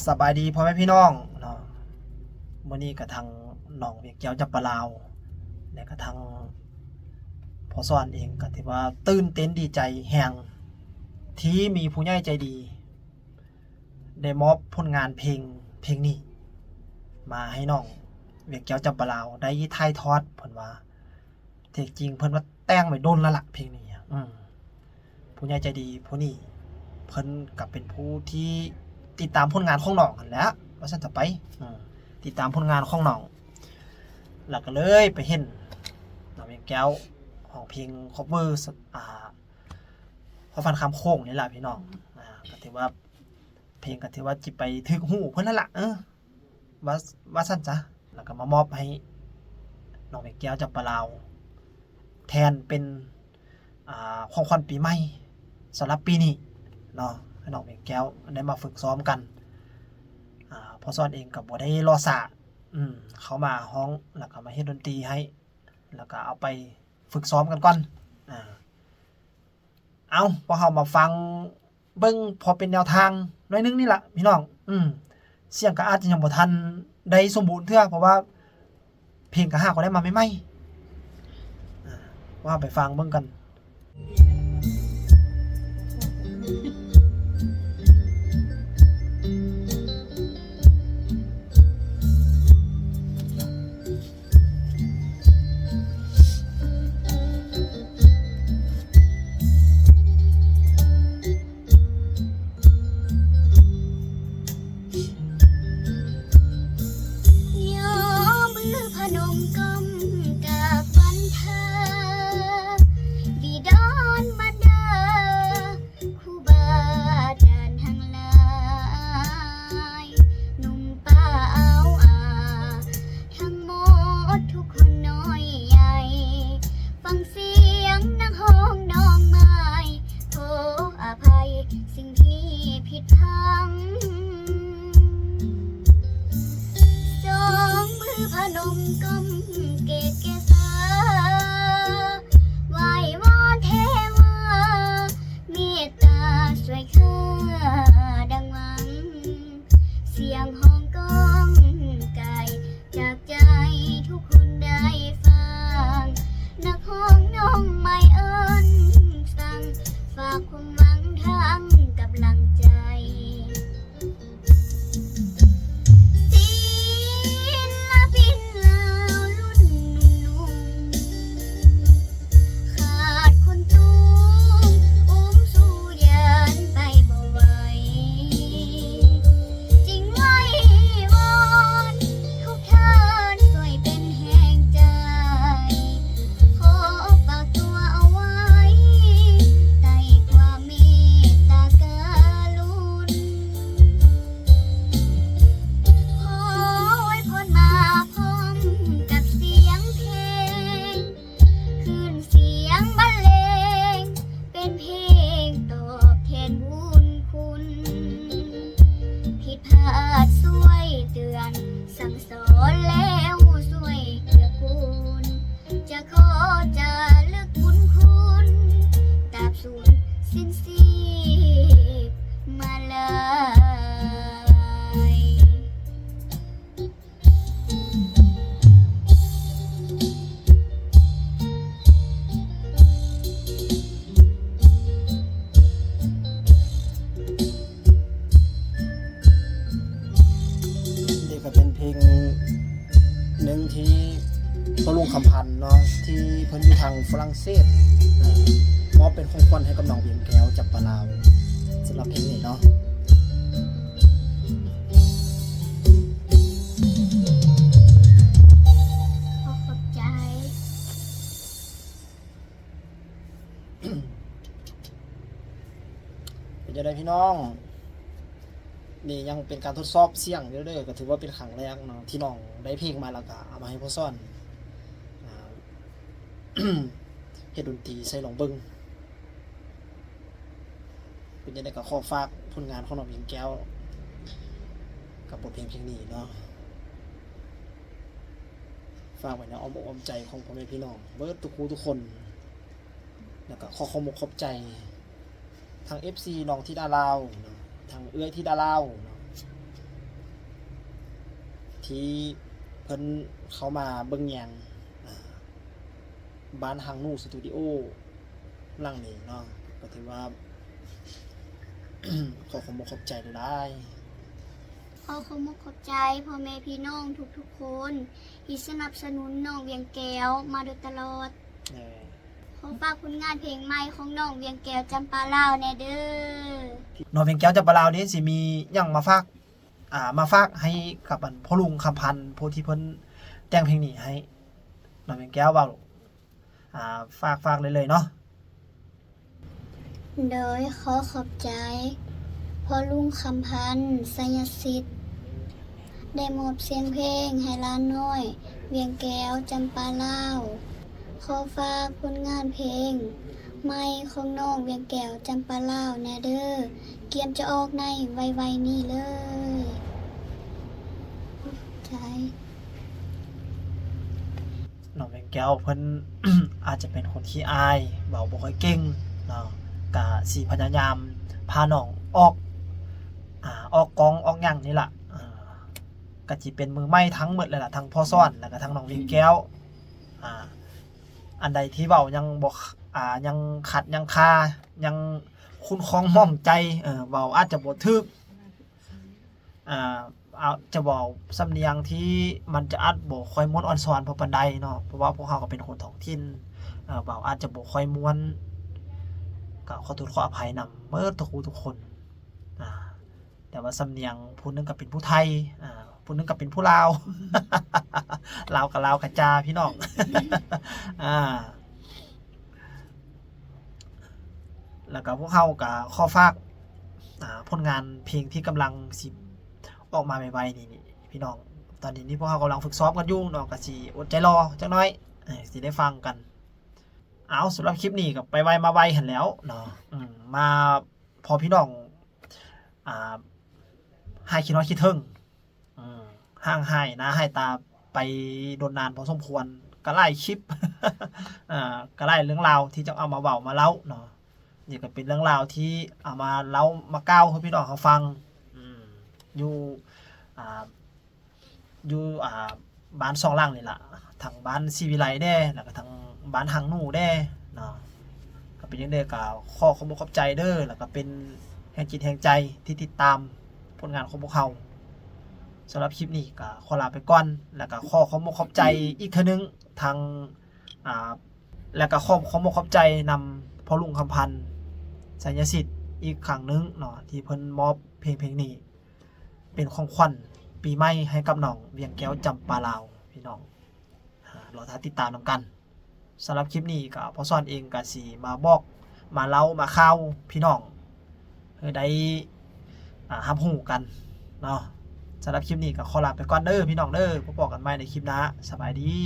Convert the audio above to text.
ສະບາຍດີພໍ່ແມ່ພີ່ນ້ອງເນາະ, ມື້ນີ້ກະທາງນ້ອງວຽງແກ້ວຈຳປາລາວ ແລະກະທາງພໍ່ສອນເອງກະຖືວ່າຕື່ນເຕັ້ນດີໃຈແຮງ ທີ່ມີຜູ້ໃຫຍ່ໃຈດີ ໄດ້ມອບຜົນງານເພງ ເພງນີ້ມາໃຫ້ນ້ອງວຽງແກ້ວຈຳປາລາວໄດ້ຖ່າຍທອດ. ເພິ່ນວ່າ ແທ້ຈິງເພິ່ນວ່າແຕ່ງໄວ້ດົນແລ້ວລະເພງນີ້. ອືມ ຜູ້ໃຫຍ່ໃຈດີຜູ້ນີ້ ເພິ່ນກະເປັນຜູ້ທີ່ຕິດຕາມຜົນງານຂອງນ້ອງຫັ້ນແຫຼະ ວ່າຊັ້ນຊະໄປ. ອືມ ຕິດຕາມຜົນງານຂອງນ້ອງ ແລ້ວກະເລີຍໄປເຫັນນ້ອງວຽງແກ້ວຮ້ອງເພງຄອບເວີ ອາ ຄວາມຝັນຂ້າມໂຂງນີ້ລະພີ່ນ້ອງ. ອາ ກະຖືວ່າ ເພງກະຖືວ່າຊິໄປຖືກຫູເພິ່ນຫັ້ນລະ ເອີ ວ່າ ວ່າຊັ້ນຊະ. ແລ້ວກະມາມອບໃຫ້ນ້ອງວຽງແກ້ວຈຳປາລາວ ແທນເປັນ ອາ ຂອງຂວັນປີໃໝ່ສຳລັບປີນີ້ເນາະ ໃຫ້ນ້ອງວຽງແກ້ວໄດ້ມາຝຶກຊ້ອມກັນ. ອາ ພໍ່ສອນເອງກະບໍ່ໄດ້ລໍຊ້າ ອືມ ເຂົ້າມາຮ້ອງ ແລ້ວກະມາເຮັດດົນຕີໃຫ້ ແລ້ວກະເອົາໄປຝຶກຊ້ອມກັນກ່ອນ. ອາ ເອົາ ພວກເຮົາມາຟັງເບິ່ງພໍເປັນແນວທາງໜ້ອຍໜຶ່ງນີ້ລະພີ່ນ້ອງ. ອືມ ສຽງກະອາດຈະຍັງບໍ່ທັນໄດ້ສົມບູນເທື່ອ ເພາະວ່າເພງກະຫາກະໄດ້ມາໃໝ່ໆ. ອາ ພວກເຮົາໄປຟັງເບິ່ງກັນ. ຍອມືພະນົມກົ້ມກາບວັນທາ ບິດາມານດາ ຄູບາອາຈານທັງຫຼາຍ ໜຸ່ມປ້າອາວອາ ທັງໝົດທຸກຄົນນ້ອຍໃຫຍ່ ຟັງສຽງນັກຮ້ອງນ້ອງໝາຍ ຂໍອະໄພສິ່ງທີ່ຜິດພັ້ງ ສອງມືພະນົມກົ້ມເກກແກ່ສາ ໄຫວ້ວອນເທວາ ເມດຕາຊ່ວຍຂ້າດັ່ງຫວັງ ສຽງຮ້ອງກ້ອງໄກ ຈາກໃຈທຸກຄົນໄດ້ຟັງ ນັກຮ້ອງນ້ອງໃໝ່ເອີ້ນສັ່ງ ຝາກຄວາມຫວັງທັງກຳລັງໃຈ ສິນລະປິນລາວລຸ້ນໜຸ່ມໆ ຂາດຄົນຈູງ ອຸ້ມຊູຢານໄປບໍ່ໄຫວ ຈຶ່ງໄຫວ້ວອນ ທຸກທ່ານຊ່ວຍເປັນແຮງໃຈ ຂໍຝາກຕົວເອົາໄວ້ ໃຕ້ຄວາມເມດຕາກະລຸນ ຂໍອວຍພອນມາພ້ອມກັບສຽງເພງ ຄືນສຽງບັນເລງ ເປັນເພງຕອບແທນບຸນຄຸນ ຜິດພາດຊ່ວຍເຕືອນ ສັ່ງສອນແລ້ວຊ່ວຍເກື້ອກູນ ຈະຂໍຈາລຶກບຸນຄຸນ ຕາບສູນສິ້ນຊີບມາລາຍ. ນີ້ກະເປັນເພງໜຶ່ງທີ່ພໍ່ຫຼວງຄຳພັນເນາະ ທີ່ເພິ່ນຢູ່ທາງຝຣັ່ງເສດ ມອບເປັນຂອງຂວັນໃຫ້ກັບນ້ອງວຽງແກ້ວ ຈຳປາລາວ ສຳລັບເພງນີ້ເນາະ. ຂໍຂອບໃຈ. ເປັນຈັ່ງໃດພີ່ນ້ອງ? ນີ້ຍັງເປັນການທົດສອບສຽງຢູ່ເດີ, ກະຖືວ່າເປັນຄັ້ງແລກເນາະ ທີ່ນ້ອງໄດ້ເພງມາ ແລ້ວກະເອົາມາໃຫ້ພໍ່ສອນ ອາ ເຮັດດົນຕີໃສ່ລອງເບິ່ງ. ເປັນຈັ່ງໃດກະຂໍຝາກຜົນງານຂອງນ້ອງວຽງແກ້ວ ກັບບົດເພງເພງນີ້ເນາະ ຝາກໄວ້ໃນອ້ອມອົກອ້ອມໃຈຂອງພໍ່ແມ່ພີ່ນ້ອງເບິດທຸກຜູ້ທຸກຄົນ. ແລ້ວກະຂໍຂອບອົກຂອບໃຈທັງເອັຟຊີນ້ອງທິດາລາວເນາະ ທັງເອື້ອຍທິດາລາວເນາະ ທີ່ເພິ່ນເຂົ້າມາເບິ່ງແຍງ ອ່າ ບ້ານຮັງນູສະຕູດິໂອຫຼັງນີ້ເນາະ ກໍຖືວ່າ ຂໍຂອບອົກຂອບໃຈຫຼາຍໆ. ຂໍຂອບອົກຂອບໃຈພໍ່ແມ່ພີ່ນ້ອງທຸກໆຄົນ ທີ່ສະໜັບສະໜູນນ້ອງວຽງແກ້ວມາໂດຍຕະຫຼອດ. ແມ່ນ. ຂໍຝາກຜົນງານເພງໃໝ່ຂອງນ້ອງວຽງແກ້ວ ຈຳປາລາວ ແດ່ເດີ. ນ້ອງວຽງແກ້ວ ຈຳປາລາວນີ້ ຊິມີຫຍັງມາຝາກ ອ່າ ມາຝາກໃຫ້ກັບອັນພໍ່ລຸງຄຳພັນ ຜູ້ທີ່ເພິ່ນແຕ່ງເພງນີ້ໃຫ້ ນ້ອງວຽງແກ້ວເວົ້າ ອ່າ ຝາກ ຝາກເລີຍໆເນາະ. ໂດຍ ຂໍຂອບໃຈພໍ່ລຸງຄຳພັນ ໄຊຍະສິດ ໄດ້ມອບສຽງເພງໃຫ້ຫຼານນ້ອຍວຽງແກ້ວ ຈຳປາລາວ. ຂໍຝາກຜົນງານເພງໃໝ່ຂອງນ້ອງວຽງແກ້ວ ຈຳປາລາວ ແດ່ເດີ. ກຽມຈະອອກໃນໄວໆນີ້ເລີຍ. ໃຈ ນ້ອງວຽງແກ້ວເພິ່ນ ອາດຈະເປັນຄົນຂີ້ອາຍ ເວົ້າບໍ່ຄ່ອຍເກັ່ງເນາະ ກະຊິພະຍາຍາມພານ້ອງອອກ ອ່າ ອອກກ້ອງອອກຫຍັງນີ້ລະ ອ່າ ກະຊິເປັນມືໃໝ່ທັງໝົດເລີຍລະ ທັງພໍ່ສອນ ແລ້ວກະທັງນ້ອງວຽງແກ້ວ ອ່າ ອັນໃດທີ່ເວົ້າຍັງບໍ່ ອ່າ ຍັງຂັດຍັງຄາ ຍັງຂຸ້ນຂ້ອງໝອງໃຈ ເອີ ເວົ້າອາດຈະບໍ່ຖືກ ອ່າ ອາດຈະເວົ້າສຳນຽງທີ່ມັນຈະອາດບໍ່ຄ່ອຍມ່ວນອອນຊອນພໍປານໃດເນາະ ເພາະວ່າພວກເຮົາກໍເປັນຄົນທ້ອງຖິ່ນ ເອີ ເວົ້າອາດຈະບໍ່ຄ່ອຍມ່ວນ ກໍຂໍໂທດຂໍອະໄພນຳເໝິດທຸກຜູ້ທຸກຄົນ ອ່າ ແຕ່ວ່າສຳນຽງຜູ້ໜຶ່ງກໍເປັນຜູ້ໄທ ອ່າ ຜູ້ໜຶ່ງກໍເປັນຜູ້ລາວ ລາວກັບລາວກະຈາພີ່ນ້ອງ ອ່າ ແລ້ວກໍພວກເຮົາກໍຂໍຝາກ ອ່າ ຜົນງານເພງທີ່ກຳລັງຊິອອກມາໃໝ່ໆນີ້ ນີ້ພີ່ນ້ອງ ຕອນນີ້ນີ້ພວກເຮົາກຳລັງຝຶກຊ້ອມກັນຢູ່ເນາະ ກໍຊິອົດໃຈລໍຈັກໜ້ອຍ ເອີ ຊິໄດ້ຟັງກັນ. ເອົາ ສຳລັບຄລິບນີ້ກໍໄປໄວມາໄວຫັ້ນແຫຼ້ວເນາະ ອືມ ມາພໍພີ່ນ້ອງ ອ່າ ຫາຍຄິດຮອດຄິດເຖິງ ອ່າ ຫ່າງຫາຍໜ້າຫາຍຕາໄປດົນນານພໍສົມຄວນ ກໍຫຼາຍຄລິບ ອ່າ ກໍຫຼາຍເລື່ອງລາວທີ່ຈະເອົາມາເວົ້າມາເລົ່າເນາະ. ນີ້ກໍເປັນເລື່ອງລາວທີ່ເອົາມາເລົ່າມາກ່າວໃຫ້ພີ່ນ້ອງເຮົາຟັງ ອືມ ຢູ່ ອ່າ ຢູ່ ອ່າ ບ້ານສອງຫຼັງນີ້ລະ ທັງບ້ານສີວິໄລແດ່ ແລ້ວກໍທັງບ້ານຮັງນູແດ່ເນາະ. ກໍເປັນຈັ່ງໃດກໍຂໍຂອບອົກຂອບໃຈເດີ ແລ້ວກໍເປັນແຮງຈິດແຮງໃຈທີ່ຕິດຕາມຜົນງານຂອງພວກເຮົາ. ສຳລັບຄລິບນີ້ກໍຂໍລາໄປກ່ອນ ແລ້ວກໍຂໍຂອບອົກຂອບໃຈອີກເທື່ອໜຶ່ງ ທັງ ອ່າ ແລ້ວກໍຂອບ ຂອບອົກຂອບໃຈນຳພໍ່ລຸງຄຳພັນ ໄຊຍະສິດ ອີກຄັ້ງໜຶ່ງເນາະ ທີ່ເພິ່ນມອບເພງ ເພງນີ້ເປັນຂອງຂວັນປີໃໝ່ໃຫ້ກັບນ້ອງວຽງແກ້ວ ຈຳປາລາວ ພີ່ນ້ອງ ອ່າ ລໍຖ້າຕິດຕາມນຳກັນ. ສຳລັບຄລິບນີ້ກໍພໍ່ສອນເອງກໍຊິມາບອກ ມາເລົ່າ ມາຂ່າວພີ່ນ້ອງໃຫ້ໄດ້ ອ່າ ຮັບຮູ້ກັນເນາະ. ສຳລັບຄລິບນີ້ກໍຂໍລາໄປກ່ອນເດີພີ່ນ້ອງເດີ ພົບກັນໃໝ່ໃນຄລິບໜ້າ ສະບາຍດີ.